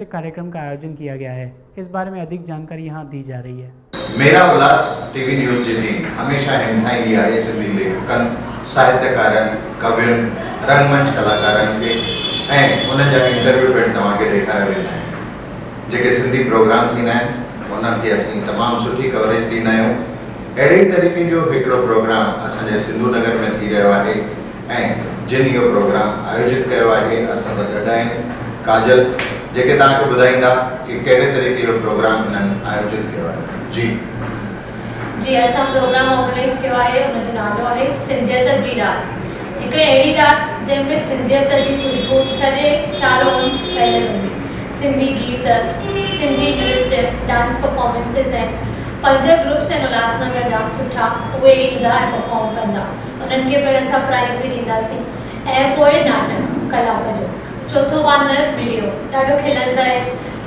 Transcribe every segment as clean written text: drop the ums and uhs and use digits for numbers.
कार्यक्रम का आयोजन किया गया है। इस बारे में अधिक जानकारी यहाँ दी जा रही है। मेरा उल्लास टीवी न्यूज़ जी टीम हमेशा हिमथाईंदी आहे सिंधी लेखकनि, साहित्यकारनि, कवियुनि, रंगमंच कलाकारनि खे ऐं उन्हनि जा इंटरव्यू पिणु तव्हांखे ॾेखारिया वेंदा आहिनि। जेके सिंधी प्रोग्राम थींदा आहिनि उन्हनि खे असीं तमामु सुठी कवरेज ॾींदा आहियूं। अहिड़े ई तरीक़े जो हिकिड़ो प्रोग्राम असांजे सिंधु नगर में थी रहियो आहे ऐं जिन इहो प्रोग्राम आयोजित कयो आहे असां सां गॾु आहिनि काजल, जेके तव्हांखे ॿुधाईंदा की कहिड़े तरीक़े जो प्रोग्राम हिननि आयोजित कयो आहे। जी जी, असां प्रोग्राम ऑर्गेनाइज़ कयो आहे, उनजो नालो आहे सिंधियत जी राति। हिकु अहिड़ी राति जंहिंमें सिंधियत जी ख़ुशबू सॼे चारों हंधि फैलियल हूंदी। सिंधी गीत, सिंधी नृत्य, डांस परफॉर्मेंसेस आहिनि। 5 ग्रुप्स आहिनि उल्हासनगर जा सुठा, उहे ईंदा ऐं परफॉर्म कंदा, उन्हनि खे पिणु असां प्राइज़ बि ॾींदासीं। ऐं पोइ नाटक कलाक जो चोथों वांदर मिलियो, ॾाढो खिलंदड़,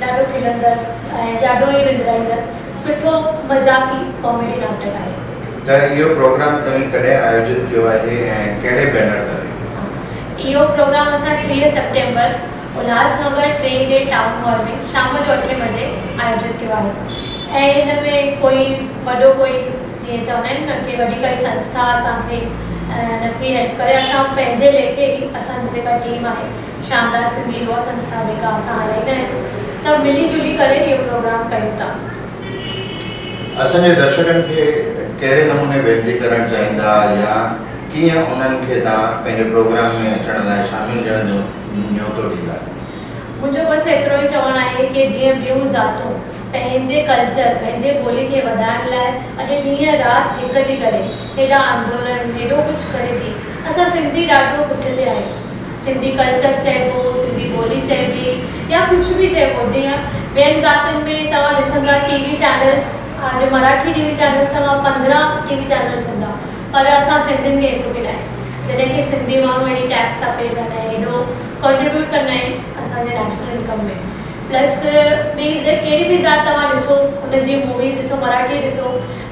ॾाढो खिलंदड़ ऐं ॾाढो ई विंदराईंदड़ सुठो मज़ाकी कॉमेडी नाटक आहे। त इहो प्रोग्राम तव्हीं कॾहिं आयोजित कयो आहे ऐं कहिड़े बैनर तले? इहो प्रोग्राम असां 30 सेप्टेम्बर उल्हासनगर 3 जे टाउन हॉल में शाम जो 8 बजे आयोजित कयो आहे। ऐं हिन में कोई वॾो कोई जीअं चवंदा आहिनि न की वॾी काई संस्था असांखे नथी हेल्प करे, असां पंहिंजे लेखे ई असांजी जेका टीम आहे शानदार सिंधी युवा संस्था जेका असां हलाईंदा आहियूं, सभु मिली जुली करे इहो प्रोग्राम कयूं था। असांजे दर्शकनि खे कहिड़े नमूने वेनती करणु चाहींदा या कीअं उन्हनि खे तव्हां पंहिंजे प्रोग्राम में अचण लाइ शामिल थियण जो न्योतो ॾींदा? मुंहिंजो बसि एतिरो ई चवणु आहे की जीअं ॿियूं ज़ातूं पंहिंजे कल्चर, पंहिंजे ॿोली खे वधाइण लाइ अॼु ॾींहुं राति हिकु थी करे हेॾा आंदोलन, हेॾो कुझु करे थी, असां सिंधी ॾाढो पुठिते आहियूं। सिंधी कल्चर चइबो, सिंधी ॿोली चइबी या कुझु बि चइबो, जीअं ॿियनि ज़ातियुनि में तव्हां ॾिसंदा टीवी चैनल्स, हाणे मराठी टीवी चैनल्स मां 15 टीवी चैनल्स हूंदा, पर असां सिंधियुनि खे हिकु बि न आहे। जॾहिं की सिंधी माण्हू एॾी टैक्स था पे कनि ऐं एॾो कॉन्ट्रीब्यूट कंदा आहिनि असांजे नेशनल इनकम में। प्लस ॿी कहिड़ी बि ज़ात तव्हां ॾिसो, हुनजी मूवीज़ ॾिसो, मराठी ॾिसो,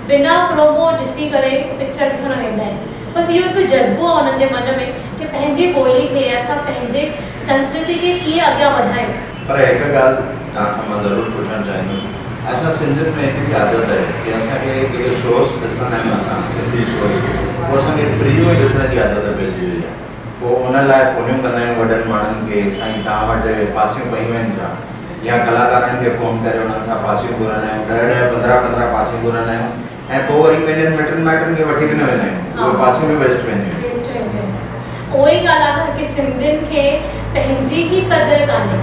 बिना प्रोमो ॾिसी करे पिक्चर ॾिसण वेंदा आहिनि। बसि इहो हिकु जज़्बो आहे हुननि जे मन में की पंहिंजी ॿोली खे, असां पंहिंजे संस्कृति खे कीअं अॻियां वधायूं। पर हिकु ॻाल्हि तव्हां खां मां ज़रूरु पुछणु चाहींदुमि, असां सिंधियुनि में हिकिड़ी आदत आहे की असांखे जेके शोज़ ॾिसंदा आहियूं असां सिंधी शोज़, उहो असांखे फ्री में ॾिसण जी आदत पइजी वई आहे। पोइ उन लाइ फोनियूं कंदा आहियूं वॾनि माण्हुनि खे, साईं तव्हां वटि पासियूं पयूं आहिनि छा, या कलाकारनि खे फ़ोन करे उन्हनि खां पासियूं घुरंदा आहियूं, 10 10 15 15 पासियूं घुरंदा आहियूं ऐं पोइ वरी पंहिंजनि मिटनि माइटनि खे वठी बि न वेंदा आहियूं, उहे पासियूं बि वेस्ट वेंदियूं आहिनि। वेस्ट वेंदियूं आहिनि। उहा ई ॻाल्हि आहे न की सिंधियुनि खे पंहिंजी ई क़दुरु कान्हे।